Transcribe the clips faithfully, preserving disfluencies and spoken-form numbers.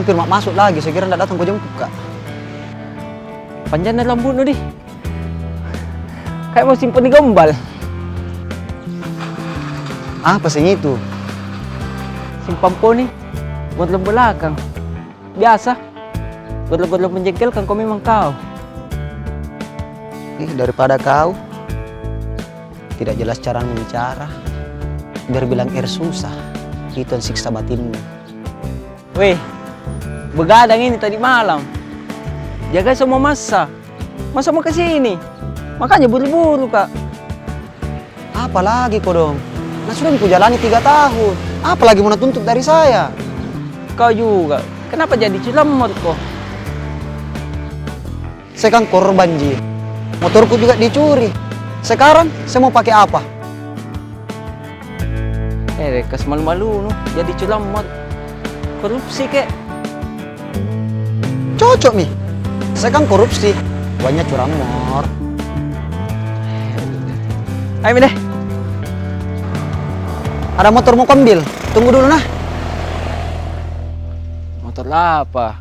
Firma masuk lagi, saya kira ndak datang ko jemput ka. Panjangna rambutnu di. Kayak mau simpan di gombal. Apa seng itu? Simpan poni, buat lomba belakang. Biasa, buat lomba menjengkelkan ko memang kau. Ih, daripada kau. Tidak jelas caramu bicara. Biar bilang air susah, itu yang siksa batinmu. Weh, begadang ini tadi malam. Jaga semua masa. Masa mau ke sini? Makanya buru-buru ka. Apa lagi kodong? Nah, sudah kujalani tiga tahun. Apa lagi mau na tuntut dari saya? Kau juga. Kenapa jadi cilamor ko? Saya kan korban ji. Motorku juga dicuri. Sekarang saya mau pakai apa? Eh, kas malu-malu nu, jadi culamor. Korupsi kek. Cocok mi. Saya kan korupsi. Uangnya curamor. Ayo mi deh. Ada motor mau kuambil. Tunggu dulu nah. Motor apa?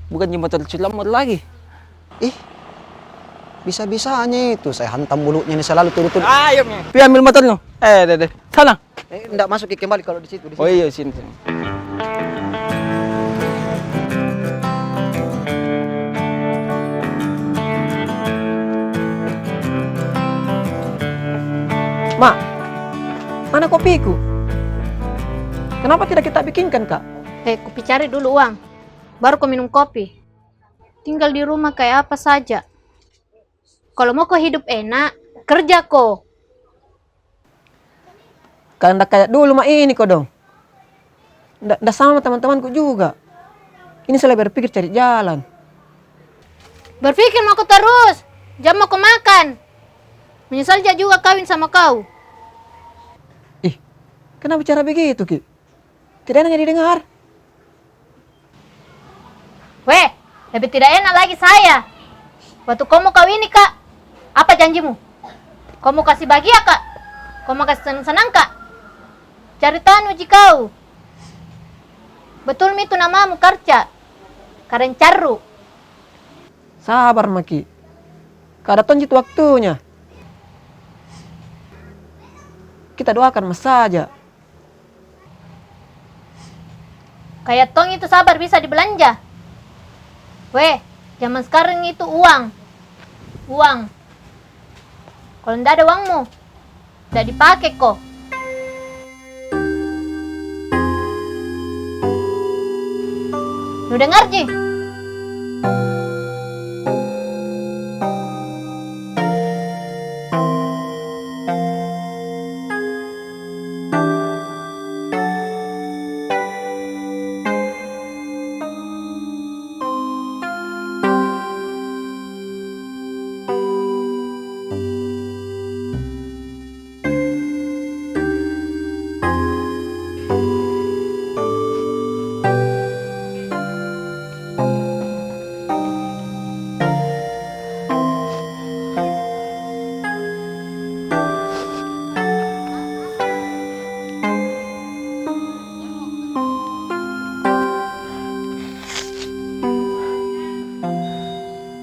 Bukan ji motor culamor lagi. Ih, bisa-bisanya itu saya hantam mulutnya ini selalu tuduh-tuduh. Ayo mi. Pi ambil motornu. Eh, deh, deh. Sana. Eh, ndak masuk ki kembali kalau di situ, di situ. Oh iya, sini, sini. Mak, mana kopiku? Kenapa tidak kita bikinkan, Kak? Eh, kupi cari dulu uang. Baru ko minum kopi. Tinggal di rumah kayak apa saja. Kalau mau ko hidup enak, kerja ko. Kalau ndak kayak dulu ma ini kodong. Ndak, ndak sama teman-temanku juga. Ini saya lagi berpikir cari jalan. Berpikir mako terus, jam mako makan. Menyesal ja juga kawin sama kau. Ih, kenapa bicara begitu ki? Tidak enak didengar. Weh, lebih tidak enak lagi saya. Waktu ko mau kawini ka, apa janjimu? Ko mau kasih bahagia ka? Ko mau kasih senang-senang ka? Cari tanu ji kau. Betul mi itu namamu karca. Karen carru. Sabar maki. Kada tong ji itu waktunya. Kita doakan ma saja. Kayak tong itu sabar bisa dibelanja. Weh, zaman sekarang itu uang. Uang. Kalau ndak ada uangmu, ndak dipake ko. Nu dengar ji?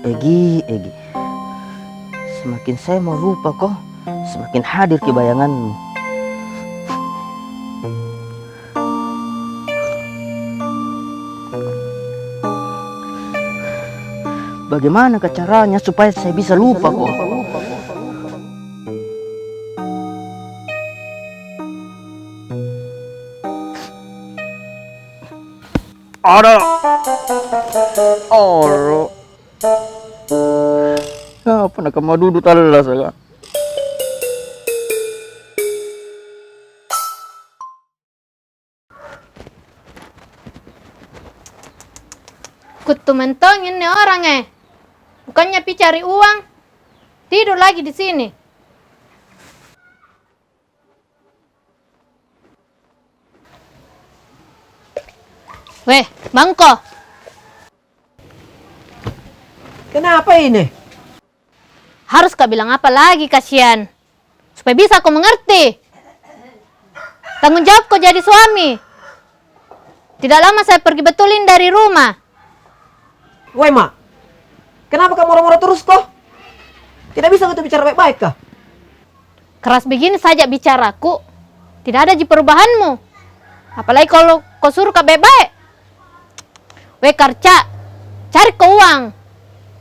Egi, Egi. Semakin saya mau lupa ko, semakin hadir ki bayanganmu. Bagaimanakah caranya supaya saya bisa lupa ko? Ada. Oro. Apa nak kamu duduk talas ka? Kutu mentong ini orang eh. Bukannya pi cari uang, tidur lagi di sini. Weh, bangko. Kenapa ini? Harus ka bilang apa lagi, kasihan. Supaya bisa ko mengerti. Tanggung jawab ko jadi suami. Tidak lama saya pergi betul ini dari rumah. Woi, Ma. Kenapa kau moro-moro terus ko? Tidak bisa kau tu bicara baik-baik kah? Keras begini saja bicaraku, tidak ada ji perubahanmu. Apalagi kalau kau suruh ka baik-baik. Weh Karca, cari ko uang.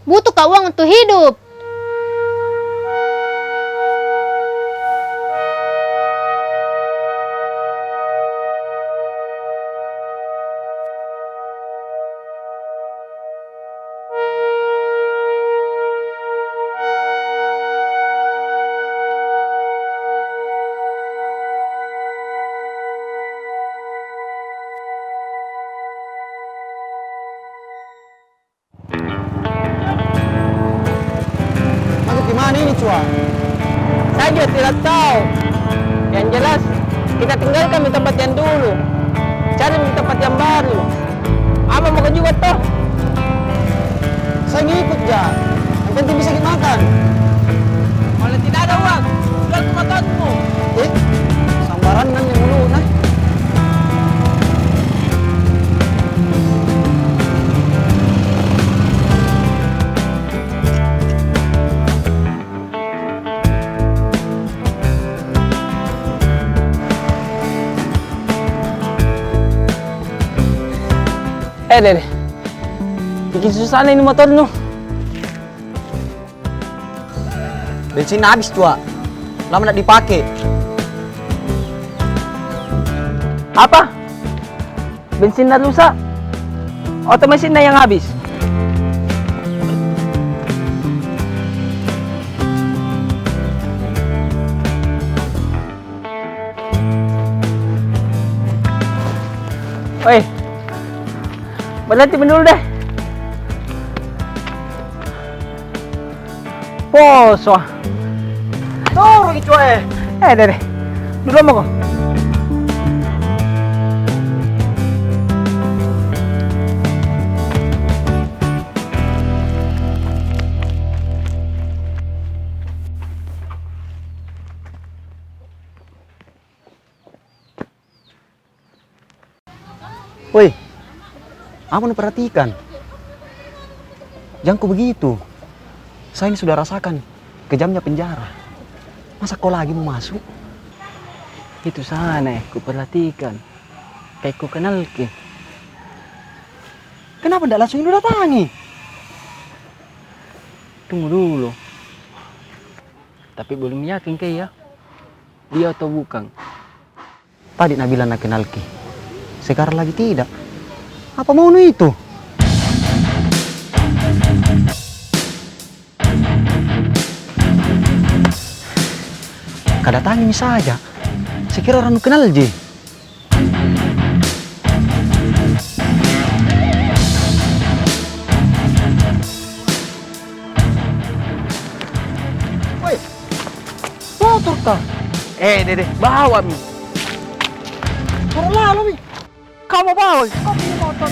Butuh ka uang untuk hidup. Masuk di mana ini, Cua? Saya juga tidak tahu. Yang jelas, kita tinggalkan mi tempat yang dulu, cari mi tempat yang baru. Ama mau juga toh? Saya ngikut ja. Yang penting bisa dimakan. Kalau tidak ada uang, jual ke motormu. Eh, sambarangan ni mulu nah. Eh, deh, deh. Bikin susah ini motor nu. Bensin habis, Cua. Lama ndak dipakai. Apa? Bensinna rusak? Oto mesinna yang habis? Oi, berhenti dulu deh. Poso. Turun, Cua, eh. Eh, deh, deh. Dulu mako. Woi, apa nu perhatikan? Jangko begitu. Saya ini sudah rasakan kejamnya penjara. Masa kau lagi mau masuk? Itu sana, eh, ku perhatikan. Kayak ku kenal ke. Kenapa ndak langsung lu datangi? Tunggu dulu. Tapi belum yakin ke ya, dia atau bukan. Tadi na bilang na kenal ki, sekarang lagi tidak. Apa mau nu itu? Kadatangi mi saja. Sekira orang nu kenal ji. Weh, motor kah? Eh, deh, deh, bawa mi. Orang lalu mi. Kau mau bawa, kau punya motor.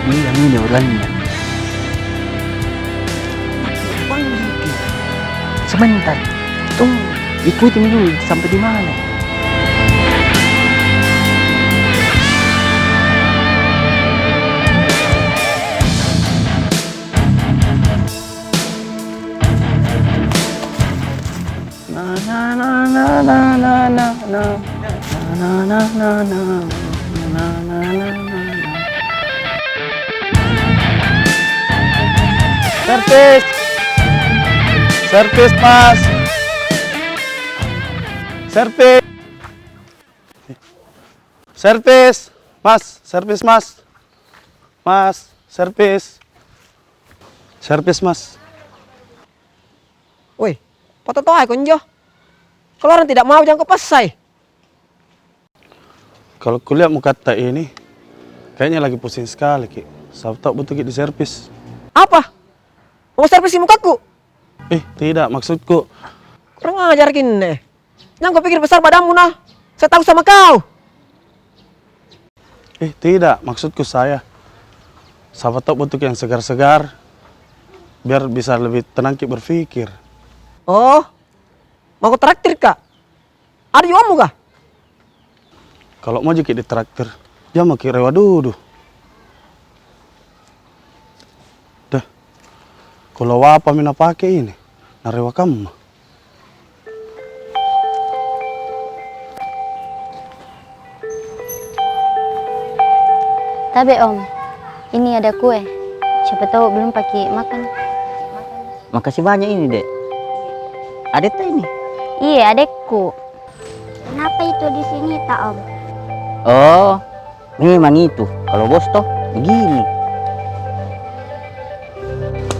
Dia ini orangnya. Panggil ki. Sebentar. Tunggu. Ikuti mi dulu sampai di mana. Na, na, na. Na, na, na, na. Servis. Servis, Mas. Servis. Servis, Mas. Servis, Mas. Mas, servis. Servis, Mas. Woi, patotoa ko njo. Kalau orang tidak mau, jangan ko paksa. Kalau kulihat mukatta ini, kayaknya lagi pusing sekali ki. Siapa tahu butuh ki diservis. Apa? Mau servis ki mukaku? Eh, tidak, maksudku. Kurang ajar ki nne. Jangan ko pikir besar badanmu nah. Saya takut sama kau. Eh, tidak, maksudku saya. Siapa tahu butuh yang segar-segar, biar bisa lebih tenang ki berpikir. Oh, mau ko traktir ka? Ada juga ommu kah? Kalau mau ji ki ditraktir, jangan maki rewa dudu. Dah, kalau apa mi na pake ini, na rewa kamma. Tabe, Om. Ini ada kue. Siapa tahu belum paki makan. Makasih banyak ini, Dek. Adek ta ini? Iya, adekku. Kenapa itu di sini ta, Om? Oh, memang itu. Kalau bos toh, begini.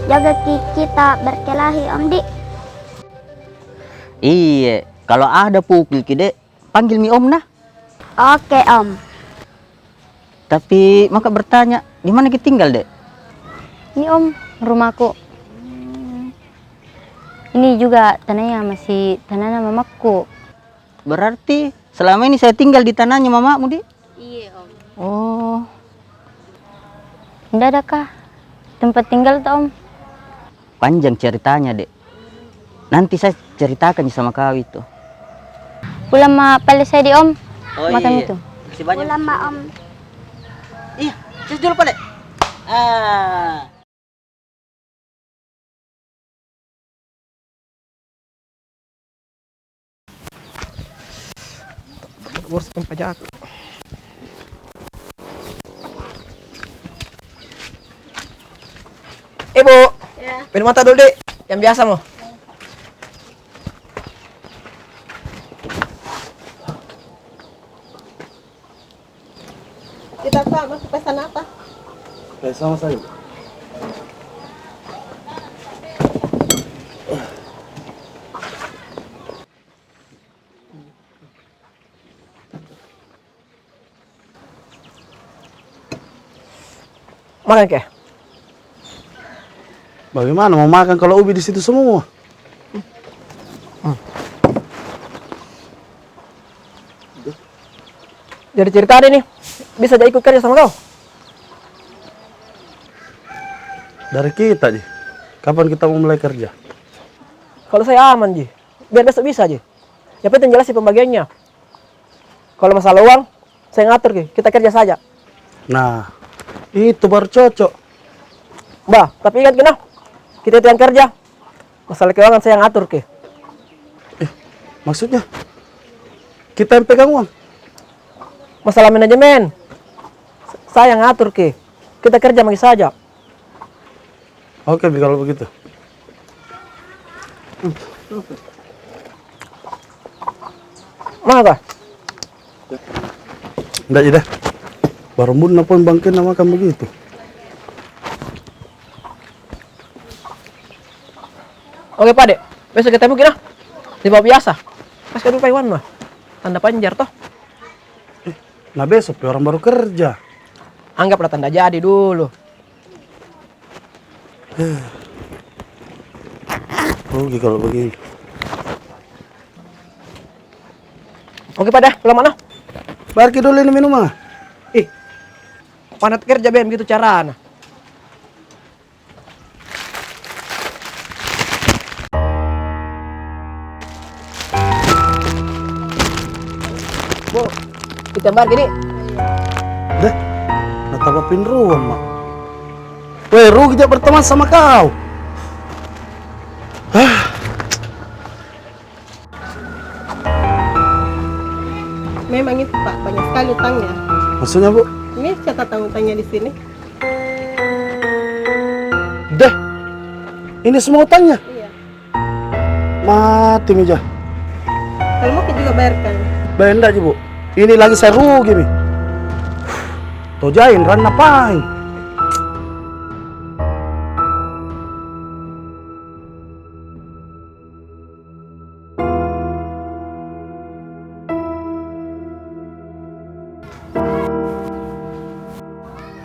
Jaga ki kita berkelahi, Om Dik. Iye, kalau ada pukul ki, Dek, panggil mi Om nah. Oke, Om. Tapi, maka bertanya, di mana ki tinggal, Dek? Ini, Om, rumahku. Ini juga tanahnya masih tanahnya mamaku. Berarti selama ini saya tinggal di tanahnya mamamu, Dek? Iya, Om. Oh. Ndak ada kah tempat tinggal ta, Om? Panjang ceritanya, Dek. Nanti saya ceritakan sama kau itu. Pulang ma pale saya di, Om. Oh, makan iya. Itu. Makasih banyak. Pulang ma, Om. Iya, cus dulu pale. Ah. Bos, tempat jago. Eh, Bu. Ya. Minum mata dulu, Dek. Yang biasa mo. Kita, Pak, mau pesan apa? Eh, sama saya. Makan ke? Bagaimana mau makan kalau ubi di situ semua? Jadi cerita deh nih, bisa jadi ikut kerja sama kau? Dari kita ji. Kapan kita mau mulai kerja? Kalau saya aman ji. Biar besok bisa ji. Yang penting jelas sih pembagiannya. Kalau masalah uang, saya ngatur ki. Kita kerja saja. Nah, itu baru cocok. Bah, tapi ingat ki nah, kita itu yang kerja. Masalah keuangan saya yang atur ki. Eh, maksudnya? Kita yang pegang uang? Masalah manajemen, saya yang atur ki. Kita kerja maki saja. Oke, kalau begitu. Mana kah? Ndak ji dah. Baru bun na pun bangkit na makan begitu. Oke, Pak Dek. Besok ketemu kita di bawah biasa. Pas kedua Pak Iwan mah. Tanda panjar toh. Eh, nah besok pi orang baru kerja. Anggaplah tanda jadi dulu. Rugi kalau begini. Oke, Pak, dah, pulang mana? Bayar ki dulu ini minum, ah. Ih, panat kerja, Ben, gitu carana. Bu, kita bayar gini. Deh, nataba pinruan, Mak. Weh, rugi ja berteman sama kau. Hah? Memang itu, Pak, banyak sekali utangnya. Maksudnya, Bu? Ini catatan utangnya di sini. Deh, ini semua utangnya? Iya. Mati mi ja. Kalau mau kita juga bayarkan. Bayar ndak ji, Bu? Ini lagi saya rugi mi. Tojain ranna pain.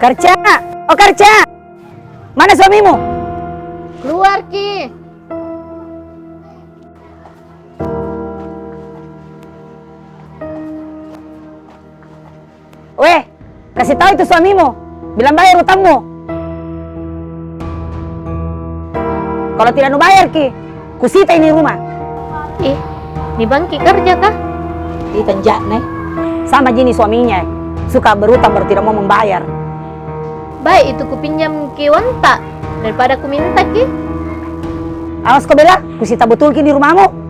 Karca! Oh, Karca! Mana suamimu? Keluar ki. Weh, kasih tahu itu suamimu, bilang bayar utangmu. Kalau tidak nu bayar ki, kusita ini rumah. Ih, ni bangki kerja kah? Ih, tanjakna. Sama ji ini suaminya, suka berutang baru tidak mau membayar. Baik itu kupinjam ki uangta daripada kuminta ki. Awas ko Bella, kusita betul ki ini rumahmu.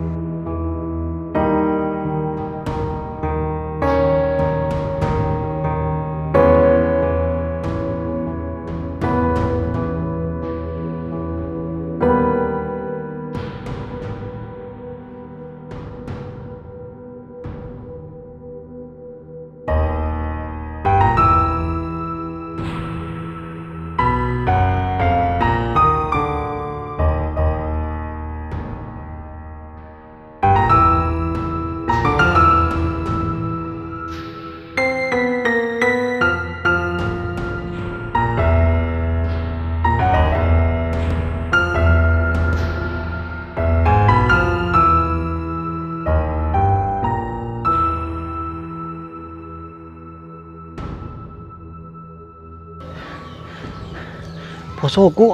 Posoku.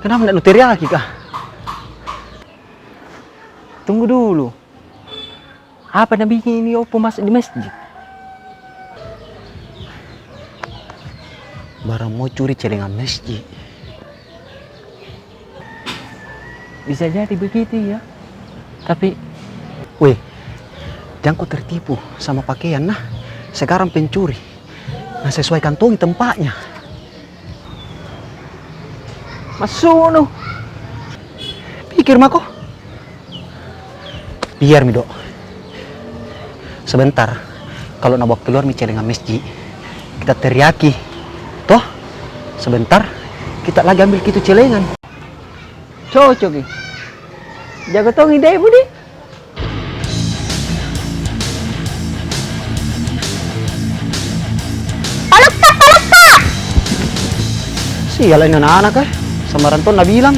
Kenapa ndak nu teriaki kah? Tunggu dulu. Apa na bikin ini Opo masuk di masjid? Barang mau curi celengan masjid. Bisa jadi begitu ya. Tapi, weh, jangko tertipu sama pakaian nah. Sekarang pencuri. Nah, sesuaikan tongi tempatnya. Masuk nu. Pikir mako. Biar mi do. Sebentar, kalau na bawa keluar mi celengan masjid, kita teriaki. Toh, sebentar, kita lagi ambil ki itu celengan. Cocok ki. Jaga tongi deh, Budi. Palukka, palukka! Sial ini anak-anak, eh. Sembarang tong na bilang.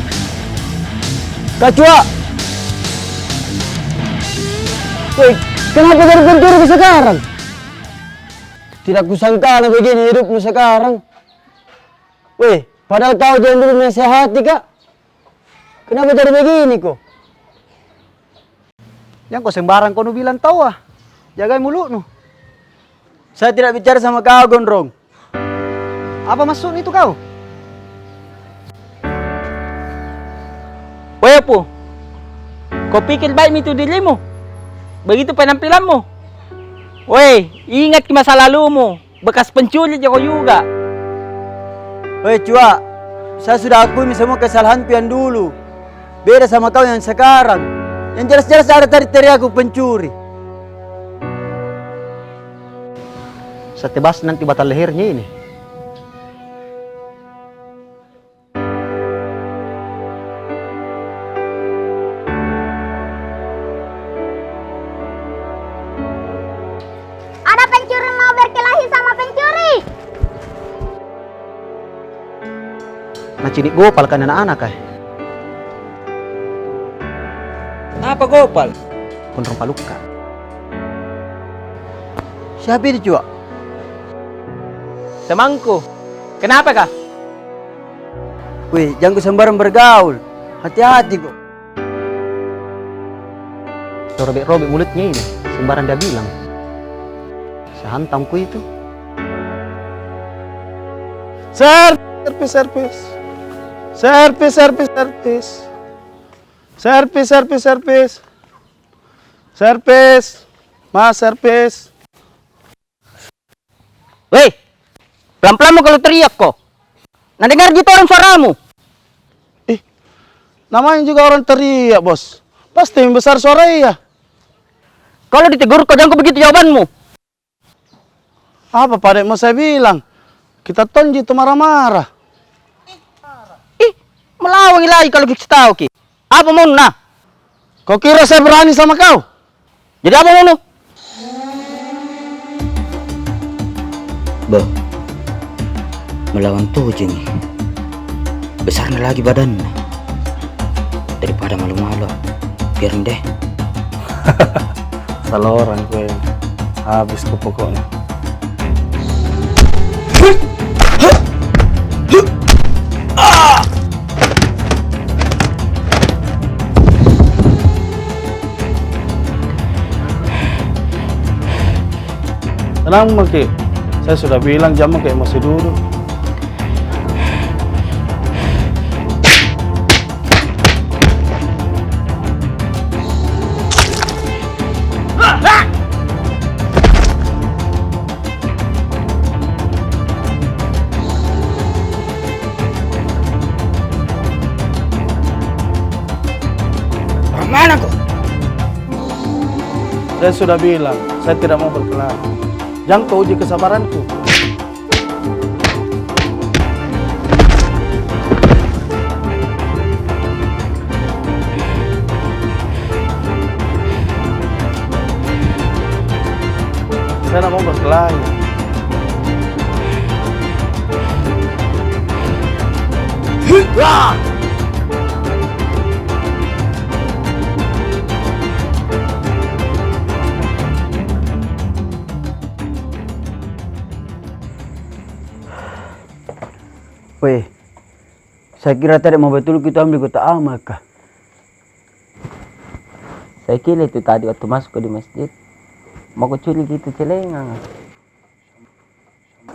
Kacua! Weh, kenapa jadi pencuri sekarang? Tidak kusangka na begini hidupmu sekarang. Weh, padahal kau ji yang dulu menasehati ka. Kenapa jadi begini ko? Jangko sembarang ko nu bilang tawwa. Jagai mulutnu. Saya tidak bicara sama kau, Gondrong. Apa maksudmu itu kau? Weh, Opo. Kau pikir baik mi itu dirimu? Begitu penampilanmu? Weh, ingat ki masa lalumu. Bekas pencuri jako juga. Weh, Cua, saya sudah akui mi semua kesalahanku yang dulu. Beda sama kau yang sekarang. Yang jelas-jelas ada tadi teriaku pencuri. Saya tebas nanti batang lehernya ini. Ada pencuri mau berkelahi sama pencuri. Macini Gopal kan anak-anak, eh. Kenapa Gopal? Gondrong palukka. Siapa itu, Cua? Temanku. Kenapa kah? Weh, jangko sembarang bergaul. Hati-hati ko. Robek-robek mulutnya ini. Sembarang dia bilang. Saya hantam ko itu. Servis, servis, servis. Servis, servis, servis. Servis, servis, servis. Servis. Mas, servis. Weh, pelan-pelan mo kalau teriak ko. Na dengar ji orang suaramu. Ih, namanya juga orang teriak, Bos. Pasti besar suara iya. Kalau ditegur ko, jangko begitu jawabanmu. Apa pada mau saya bilang? Kita tong ji tu marah-marah. Ih, melawan lagi kalau kasih tahu ki. Apa mau na? Kau kira saya berani sama kau? Jadi apa mau nu? Beh, Melawan Tojeng, besarna lagi badanna. Daripada malu-malu, biarin deh. Salah orang ko ini. Habis ko pokoknya. Tenang maki, saya sudah bilang jangan maki emosi dulu. Orang mana kau? Saya sudah bilang, saya tidak mau berkelahi. Jangan kau uji kesabaranku. Saya nak mau berkelahi. Weh, saya kira tadi mau betul kita ambil kotak amal kah? Saya kira itu tadi waktu masuk ke di masjid, mau kucuri gitu celengan.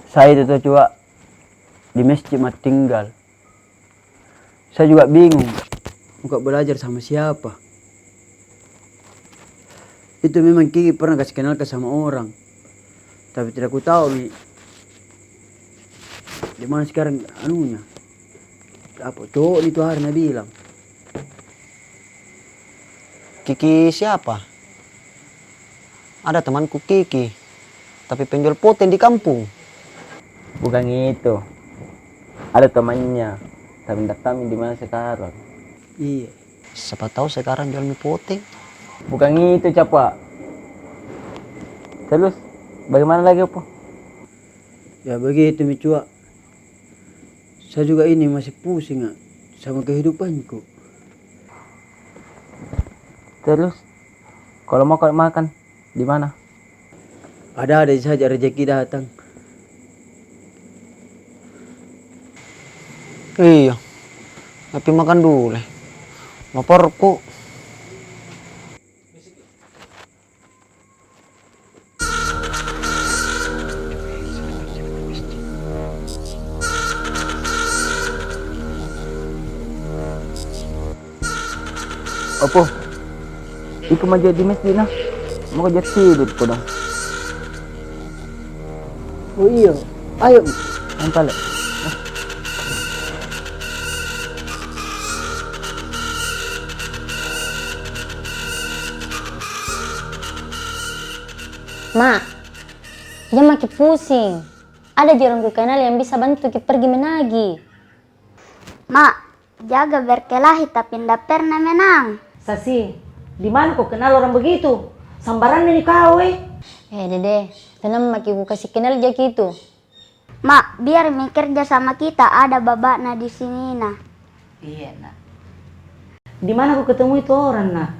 Saya itu tuh, Cua, di masjid ma tinggal. Saya juga bingung, mau ka belajar sama siapa. Itu memang Kiki pernah kasih kenalkan sama orang, tapi tidak ku tahu mi di mana sekarang anunya. Apa cowok itu hari na bilang. Kiki siapa? Ada temanku Kiki, tapi penjual poteng di kampung. Bukan itu. Ada temannya, tapi ndak tahu di mana sekarang. Iya. Siapa tahu sekarang jual mi poteng. Bukan itu, Capa. Terus, bagaimana lagi, Opo? Ya begitu mi, Cua. Saya juga ini masih pusing, ah, sama kehidupanku. Terus, kalau mau kau makan, di mana? Ada-ada saja rezeki datang. Iya, tapi makan dulu deh. Laparku. Opo, iko ma jadi masjid nah. Mau ka jadi tidur ko dong. Oh iya, ayo. Nampak le. Mak, jangan maki pusing. Ada ji orang ku kenal yang bisa bantu ki pergi menagi. Mak, jaga berkelahi tapi ndak pernah menang. Sasi, di mana ko kenal orang begitu? Sambaranna ni kau eh. Eh, Dede, tenang maki, ku kasih kenal ja ki itu. Mak, biar mi kerja sama kita, ada babakna di sini nah. Iya, Nak. Di mana ko ketemu itu orang, Nak?